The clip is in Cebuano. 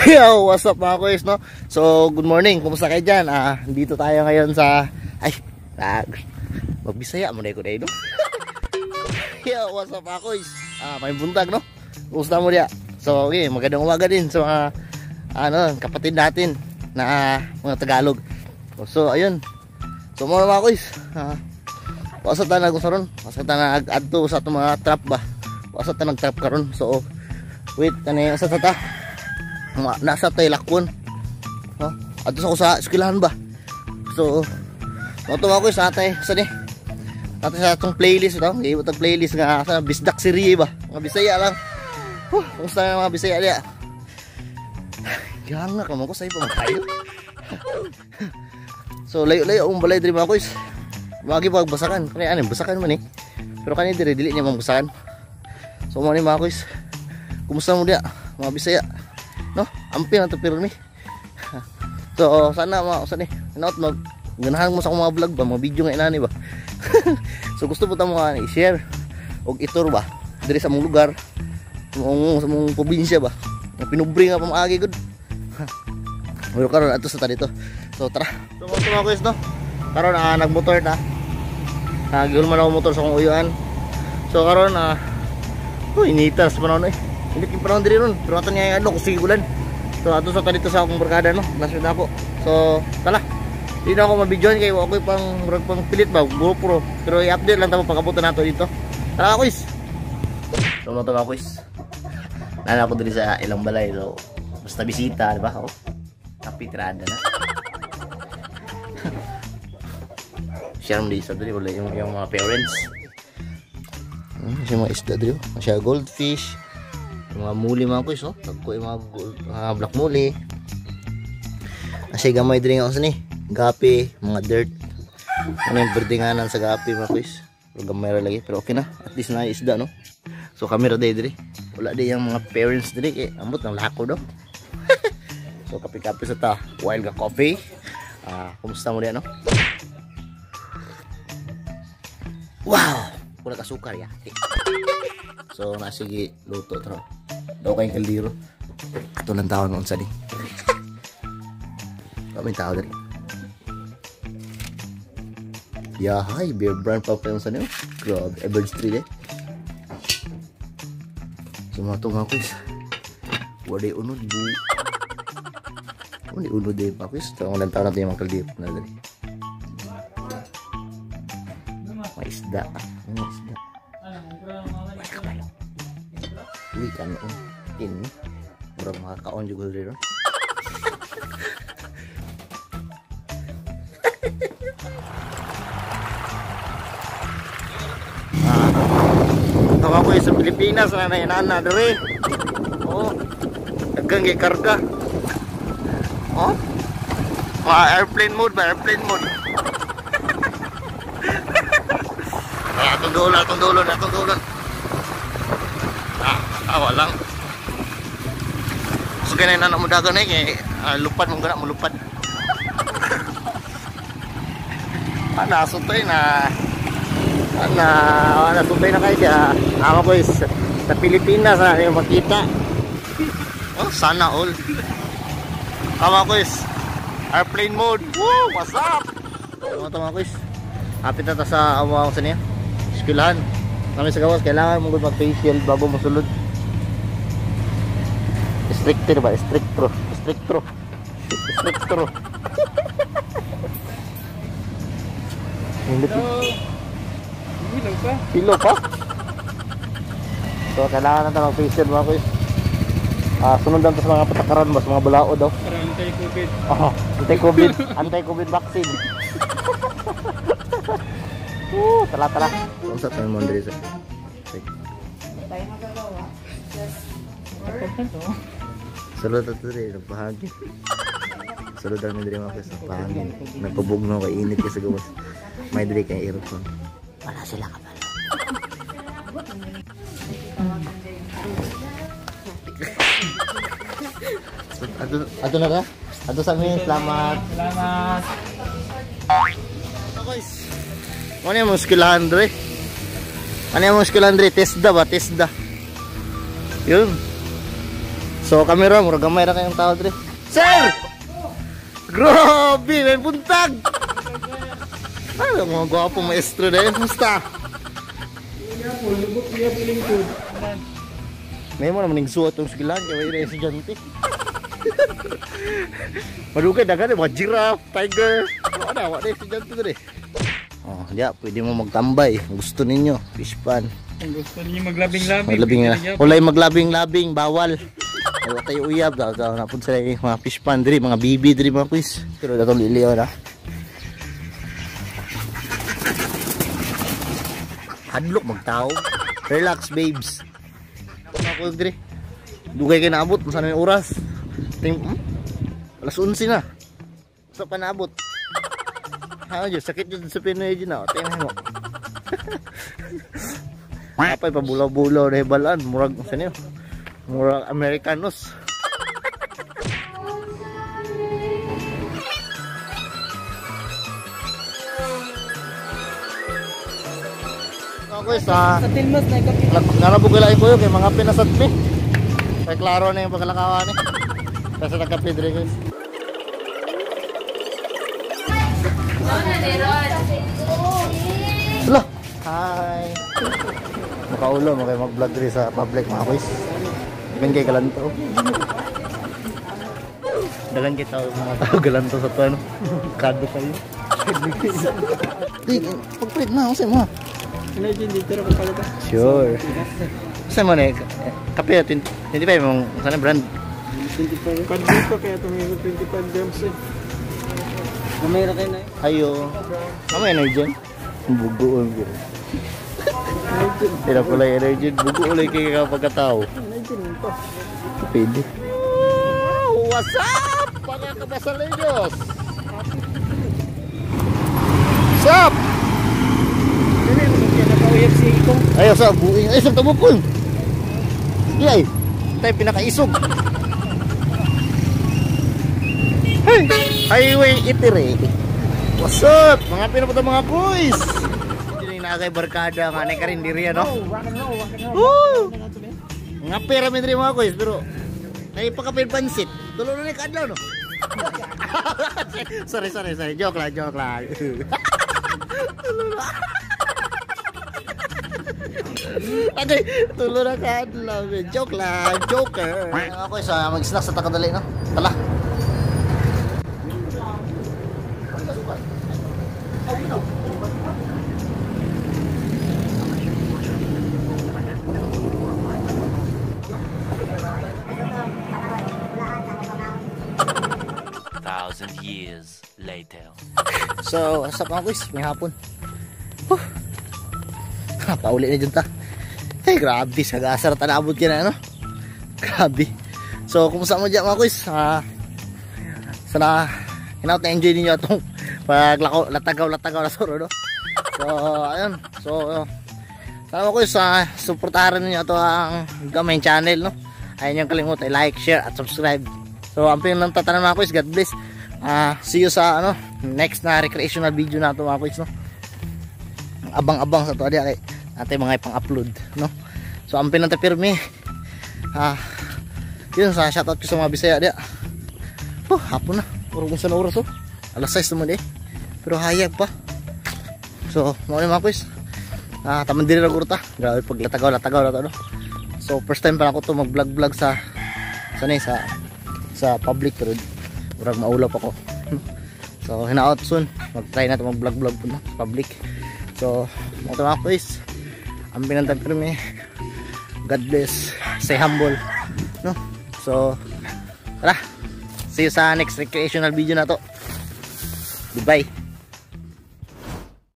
Yo, what's up mga kuys, no? So, good morning. Kumusta kayo dyan? Dito tayo ngayon sa... Ay, magbisaya mo na ko na, no? Yo, what's up mga kuys? May buntag, no? Kumusta mo diya? So, okay, magandang umaga din sa mga kapatid natin na mga Tagalog. So, ayun. So, mga kuys, wasa ta nag-usaron. Wasa ta nag-adto sa atong mga trap ba? Wasa ta nag-trap karon. So, wait, ano yung sa ta? Nasa tayo lakon, no? Ato sa ko sa eskwelahan ba. So matuwa ko sa atay sa ni ato sa atong playlist ito. Ibot ang playlist nga sa Bisdak Serie ba, mga Bisaya lang. Kumusta nga mga Bisaya diya? Ganga ka man ko sa ipa kayo. So layo-layo ang balay diri mga kuys. Magi pag basakan kani ano basakan man eh. Pero kani diri dili niya mang basakan. So mo ni mga kuys. Kumusta mo diya mga Bisaya? No, amping ang pirmi. So sana mga usan eh. Not mag ganahan mo sa akong mga vlog ba, mga video nga inani ba. So gusto po ta mo i-share og itur ba diri sa mong lugar, sa mong probinsya ba. Nga pinubre nga pamaagi gud. Pero karon ato sa ta dito. So tara. So mga guys, no. Karon nagmotor ta. Gihulman ako motor sa akong uyuan. So karon inita sa panahon eh. Init yung panahon diri ron. Pero ato niya yung ano, kusig ulan. So ato sa dito sa akong barkada, no. Nasa na ako. So tala. Di na ako mabidyoan kay ako pang murag pang pilit ba, GoPro. Pero i-update lang tamo pag-abutan nato dito. Tara kuys. So mo to mga kuys. Nana ako diri sa ilang balay. So basta bisita, di ba? Oh. Kape tirada na. Share mo dito diri wala yung mga parents. Siya mga isda diri. Siya goldfish. Mga muli mga kuys, no? Tagko yung mga gold, black muli. Kasi gamay diri nga ni gapi, mga dirt. Ano yung berdinganan sa gapi mga kuys. Pero gamay ra lagi, pero okay na. At least na isda, no? So kamera day diri. Wala di yung mga parents diri kay ambot ng lako do. So kape-kape sa ta, wild ga coffee. Kumusta mo diyan, no? Wow, wala ka sukar ya. So nasige luto tro. Daw kayong kaldero. Ato lang tao noon sa di. Kami tao diri. Yeah, hi, beer brand pa pa yung sa niyo. Grabe, Everett Street eh. So mga to mga kuys. Wala unod bu. Wala unod eh pa kuys. So ang tao natin yung mga kaldero na diri. May isda. May isda. Uy, kanoon. Ini. Murag makakaon juga diri ron. Ako sa Pilipinas na nainana diri. Oh. Daghang gikarga. Oh. Mga airplane mode ba? Airplane mode. Atong dulo, atong dulo, atong dulo. Walang. So ganyan na mo dagan eh, lupad mo gana, mulupad. Nasutoy na. Nasutoy na kayo siya. Ama ko is sa Pilipinas na yung makita. Oh, sana all. Ama ko is airplane mode. Woo, what's up? Ano to mga kuys? Hapit na ta sa among sa niya. Eskwelahan. Kami sa gawas, kailangan mo mag-facial bago mosulod. Stricter ba? Strictro. Strictro. Strictro. Hilo pa. Hilo pa? So kailangan natin mag-facial mga kuys. Sunod lang to sa mga patakaran ba? Sa mga balao daw. Para anti-COVID. Oh, anti-COVID. Anti-COVID vaccine. Tala tala. Unsa tayo mo diri sa? Tayo magagawa. Just work. Sulod ato diri nagpahangin. Sulod ra mi diri mga kuys nagpahangin. Nagpabugnaw kay init kay sa gawas. May diri kay aircon. Wala sila kabalo. Ato na ka? Ato sa amin, salamat. Salamat. Ito guys. Ano yung mga eskwelahan dre? Ano yung mga eskwelahan dre? Tesda ba? Tesda. Yun. So kamera murag gamay ra kayong tao dre. Sir! Grabe, may buntag. Ano mga gwapo maestro dahil kumusta? May mo naman ning suot tong sigilan kay way estudyante. Madugay daghan mga giraffe, tiger. Wala wa na estudyante dre. Oh, diya pwede mo magtambay kung gusto ninyo, fish pan. Kung gusto niyo maglabing-labing. Maglabing na. Walay maglabing-labing, bawal. Wala tayo uyab daw daw na pud sila yung mga fish pan diri, mga bibi diri mga quiz. Pero datong liliw na. Hadlok magtao. Relax babes. Ako diri. Dugay kay naabot, unsa na yung oras? Ting alas 11 na. Sa pa naabot. Ha, Diyos, sakit jud sa Pinoy jud na. Tingnan mo. Apay pabulaw-bulaw na hibalaan, murag unsa niyo? Murag Amerikanos. Ako sa Tilmas na ikaw. Narabog ko lang ko kay mga pinasad mi. Kay klaro na yung pagkalakawan ni. Kasi nagkape diri guys. Hello. Hi. Makaulo mo kay mag-vlog diri sa public mga guys. Dagan kay galanto. Dagan kay tao mga tao galanto sa to ano. Kado kayo. Di, pag-print na unsa mo? Sure. Saan mo na eh? Kape, 25 mong sana brand? 25. Pandito kaya tumingin 25 grams eh. Mamaya kayo na eh. Ayo. Ano energy? Bugo. Tira ko lang energy. Bugo ulit kay kapagkatao. Energy nito. Pwede. What's up? Mga kabasaleños! What's up? Ayaw sa buing. Ay, sa tabukon. Sige ay. Tayo pinakaisog. Hey! Highway Itire. What's up? Mga pinapunta mga boys. Hindi na kay barkada nga na karindiri ano. Rock and roll, rock and roll. Woo! Nga pera mi diri mga boys pero ay pakapil pansit. Tulo na ni kaadlaw no. Sorry, sorry, sorry. Joke lang, joke lang. Tulo na. Okay, tulo na kaadlaw. Joke lang, joker. Ako sa mag-snack sa takadali no. Tala. Thousand years later. So, what's up mga quiz? May hapon. Huh. Pauli na dyan ta. Hey, grabe. Sag-asar talabot ka na, ano? Grabe. So, kumusta mo dyan mga quiz? Sana, hinaut na-enjoy ninyo itong paglako, latagaw-latagaw na soro, no? So, ayun. So, sana mga quiz, suportahan ninyo ito ang gamay channel, no? Ayaw niyong kalimutan, like, share, at subscribe. So, ang pinang tatanan mga quiz, God bless. See you sa ano next na recreational video na ito mga quiz, no? Abang-abang sa to adi kay natin mga ipang-upload, no? So ang pinang pirmi. Yun sa shoutout ko sa mga Bisaya dia. Oh, hapon na. Puro unsa na oras oh. Alas 6 naman eh. Pero hayag pa. So, mao ni mga quiz. Taman diri ra gurta. Grabe pag latagaw-latagaw na to, no? So first time pa ako to mag-vlog-vlog sa sa public pero murag maulap ako. So hinaot soon mag-try na to mag-vlog-vlog po, no, sa public. So mga to mga quiz, ang pinantag kami. God bless, stay humble, no? So tara, see you sa next recreational video na to. Goodbye.